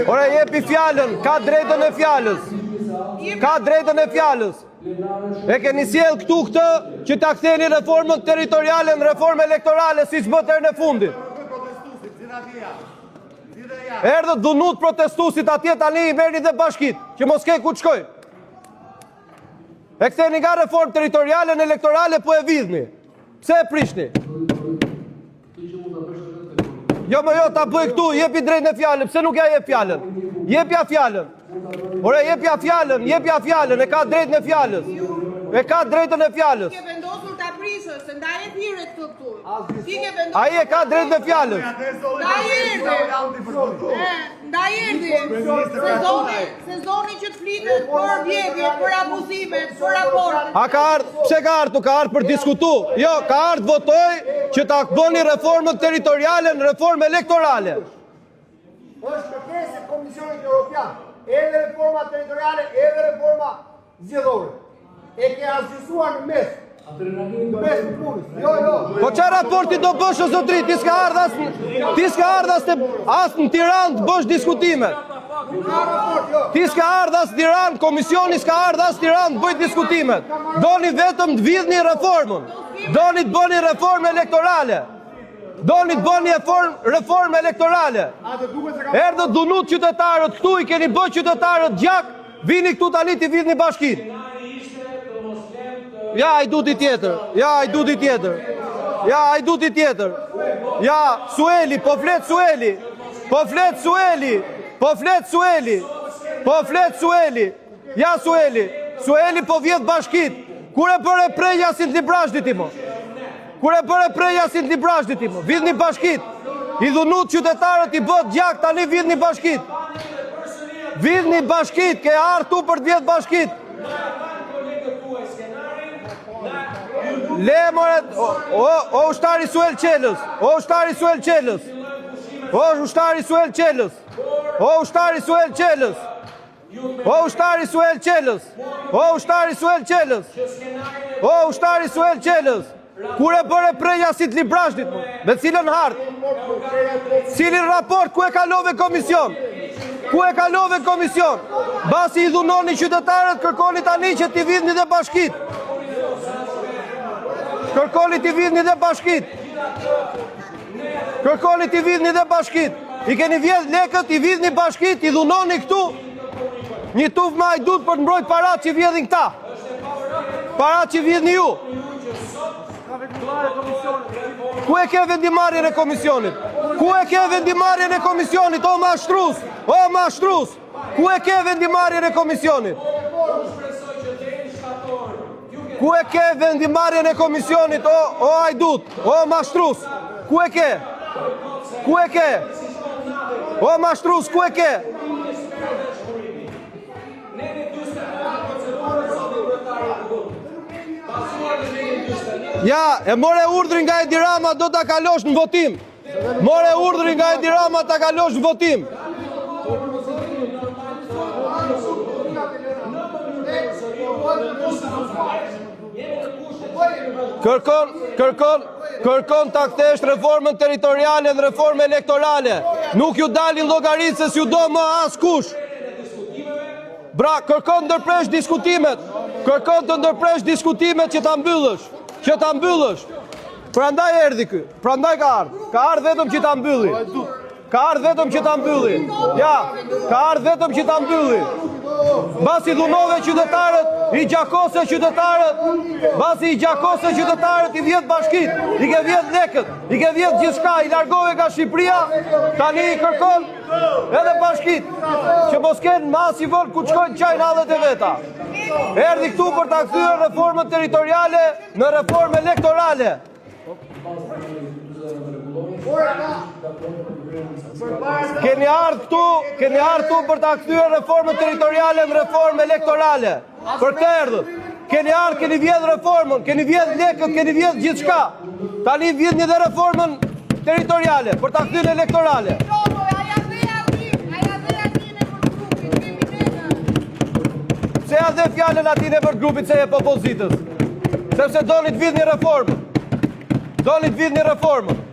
Ore jepi fjalën, ka drejtën e fjalës. Ka drejtën e fjalës. E keni sjellë këtu këtë që ta ktheni reformën territoriale në reformë elektorale, siç bëtë herën e fundit. Erdhët dhunut protestuesit atje tani i merrni dhe bashkitë, që mos kenë ku të shkojnë. E ktheni nga reformë territoriale në elektorale po e vidhni. Pse e prishni? Jo më jo, ta bëj këtu, jepi drejtën e fjalën, pse nuk ja jep fjalën? Jepja fjalën. Ore, jepja fjalën, jepja fjalën, e ka drejtën e fjalës. E ka drejtën e fjalës. Ti ke vendosur ta prishësh, se ndaj e thirre këtë këtu. Ti ke vendosur. Ai e ka drejtën e fjalës. Ndaj erdhi. E, Ndaj erdhi. Sezoni, sezoni që të flitet për vjedhje, për abuzime, për raport. A ka ardhë, pse ka ardhë, ka ardhë për diskutu? Jo, ka ardhë votoj që ta bëni reformën territoriale në reformë elektorale. Është kërkesë e Komisionit Evropian, edhe reforma territoriale, edhe reforma zgjedhore. E ke asgjësuar në mes. Në mes të punës. Jo, jo. Po ça raporti do bësh o zotri, ti s'ka ardhë as, ti s'ka ardhë as, as në Tiranë të bësh diskutime. Nuk ka raport, jo. Ti s'ka ardhë as në Tiranë, komisioni s'ka ardhë as në Tiranë të bëj diskutimet. Doni vetëm të vidhni reformën. Doni të bëni reformë elektorale. Doni të bëni reformë, reformë elektorale. A të duket se ka Erdhët dhunut qytetarët këtu, i keni bë qytetarët gjak, vini këtu tani t'i vidhni bashkitë. Ja, hajduti tjetër, ja, hajduti tjetër, ja, hajduti tjetër, ja, Sueli, po flet Sueli, po flet Sueli, po flet Sueli, po flet Sueli, ja Sueli, Sueli po vjedh bashkitë, kur e bëre Prrenjasin të Librazhdit ti mo? Kur e bëre Prrenjasin të Librazhdit ti mo? Vidhni bashkitë, i dhunut qytetarët i bët gjak, tani vidhni bashkitë. Vidhni bashkitë, ke ardhur tu për të vjedh bashkitë. Le more, o, o, o ushtari Suel Çelës, o ushtari Suel Çelës, o ushtari Suel Çelës, o ushtari Suel Çelës, o ushtari Suel Çelës, o ushtari Suel Çelës, o ushtari Suel Çelës, kur e bëre Prrenjasin të Librazhdit, mo? me cilën hartë? Cilin raport, ku e kalove komision? Ku e kalove komision? Mbasi i dhunoni qytetarët, kërkoni tani që t'i vidhni dhe bashkitë. Kërkoni t'i vidhni dhe bashkitë. Kërkoni t'i vidhni dhe bashkitë. I keni vjedh lekët, i vidhni bashkitë, i dhunoni këtu. Një tufë me hajdut për të mbrojt parat që vjedhin këta. Parat që vidhni ju. Ku e ke vendimarrjen e komisionit? Ku e ke vendimarrjen e komisionit? O mashtrus! O mashtrus! Ku e ke vendimarrjen e komisionit? Ku e ke vendimarrjen e komisionit? O, o hajdut! O mashtrus! Ku e ke? Ku e ke? O mashtrus, ku e ke? Ja, e more urdhrin nga Edi Rama do ta kalosh në votim. More urdhrin nga Edi Rama ta kalosh në votim. Kërkon, kërkon, kërkon ta kthesh reformën territoriale në reformë elektorale. Nuk ju dalin llogaritë se s'ju do më askush. Bra, kërkon ndërpresh diskutimet. Kërkon të ndërpresh diskutimet që ta mbyllësh, që ta mbyllësh. Prandaj erdhi ky. Prandaj ka ardhur. Ka ardhur vetëm që ta mbylli. Ka ardhur vetëm që ta mbylli. Ja, ka ardhur vetëm që ta mbylli. Mbasi dhunove qytetarët, i gjakose qytetarët, mbasi i gjakose qytetarët, i vjedh bashkitë, i ke vjedh lekët, i ke vjedh gjithçka, i largove nga Shqipëria, tani i kërkon edhe bashkitë, që mos kenë më asnjë vend ku të shkojnë qajnë hallet e veta. Erdhi këtu për ta kthyer reformën territoriale në reformë elektorale. Keni ardhur këtu, keni ardhur këtu për ta kthyer reformën territoriale në reformë elektorale. Për këtë erdhët. Keni ardhur, keni vjedh reformën, keni vjedh lekët, keni vjedh gjithçka. Tani vidhni dhe reformën territoriale për ta kthyer në elektorale. Pse ia dhe fjalën atij në emër të grupit se jep opozitës? Sepse doni të vidhni reformën. Doni të vidhni reformën.